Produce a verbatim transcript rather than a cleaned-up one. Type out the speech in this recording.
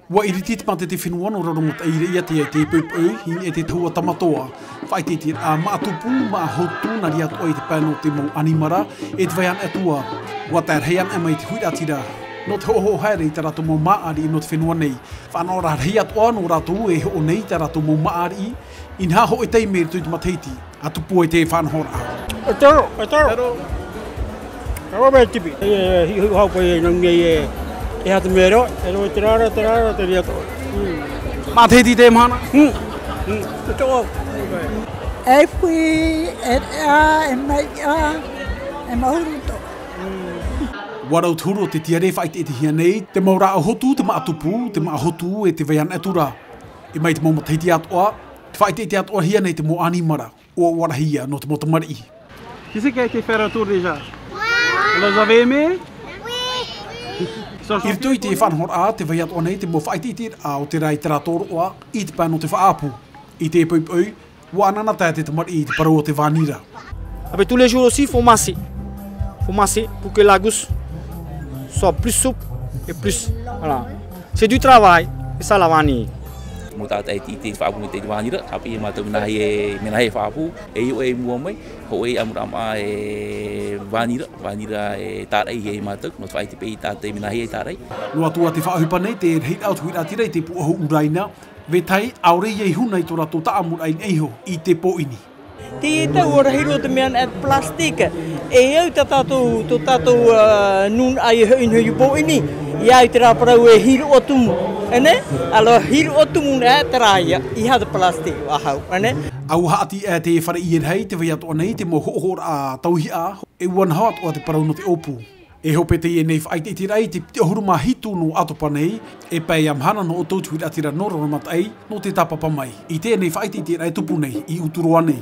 Ua iriti te mātete fenua nō Raromataʻi i Raʻiātea i teie poʻipoʻi, i niʻa i te tahua Tamatoa. Faʻaʻiteʻiteraʻa māʻa tupu, māʻa hotu, nā reira atoʻa i te pae nō te mau ʻanimara, e te vai anaʻe atu ā. Ua tae rahi anaʻe mai te huiraʻatira nō te hoʻohoʻo haere i tā rātou mau māʻa ariʻi nō te fenua nei. Faʻanahoraʻa rahi atoʻa nō rātou e hoʻo nei i tā rātou mau māʻa ariʻi, inaha hoʻi taime i roto i te matahiti. ʻA tupu ai te faʻanahoraʻa. E taro, e taro. Taro. Taro mai tipi. E, e, hi-, hi-, hau koe e nau nei e, e hata mero, e rau te rara, te rara, te ria to. Mm. Matahiti te mahana? Mm. Mm. E taro. E fui, e rea, e mai a, e mahuru to. Mm. Ua rau te huru o te tiare e faʻaʻiteʻitehia nei, te mau rāʻau hotu, te māʻa tupu, te māʻa hotu, e te vai anaʻe atu ra. E mai te mau matahiti atoʻa, te faʻaʻiteʻite atoʻahia nei te mau ʻanimara. ʻUa, ʻua rahi ia nō te mau tamariʻi. Qui c'est qui a été faire un tour déjà ? Vous avez aimé ? Oui. I roto i te faʻanahoraʻa, tē vai atoʻa nei te mau faʻaʻiteʻiteraʻa o te rā i te rā tōroʻa i te pae nō te faʻaʻapu. I te poʻipoʻi, ʻua ʻanaʻanatae te tamariʻi i te parau o te vānira. Ah ben, tous les jours aussi, faut masser. Faut masser pour que la gousse soit plus souple et plus, voilà. C'est du travail, et ça, la vanille. Mea tātaʻitahi te faʻaʻapu i te vānira, ʻāpī e mātou mea nāhea, mea nāhea e faʻaʻapu, e ʻore i mua mai, hoʻi ʻamuraʻa māʻa e vānira, vānira e tāraʻi e mātou, nō te faʻaʻite paʻi tātaʻi mea nāhea e tāraʻi. Noa atu ā te faʻaʻohipa nei, te rahiraʻa o te huiraʻatira i te pūʻohu ʻuraina, vetahi, ʻaore ia i huna i tō rātou taʻamuraʻa i niʻa iho i te pōʻini. Te tau ʻua rahi roa te mea nā te plastic, e au tā tātou, tō tātou, ā, nūnaʻa i hoʻi nei i pōʻini, ʻia au i terā parau e hiroʻa tumu, e nē? Alors, hiroʻa tumu nā terā ia, ʻeiaha te plastic faʻahou, e nē? ʻUa haʻati ā te fare i rahi, tē vai atoʻa nei te mau hoʻohoʻoraʻa tauihaʻa, e ʻua naho atoʻa te parau nō te ʻōpū. E hope teie nei faʻaʻiteʻiteraʻa i te piti ʻahuru mā hitu nō ʻAtopa nei, e pae ia mahana nō ʻoutou te huiraʻatira nō Raromataʻi, nō te tāpapa mai. I teie nei faʻaʻiteʻiteraʻa e tupu nei, i Uturoa nei.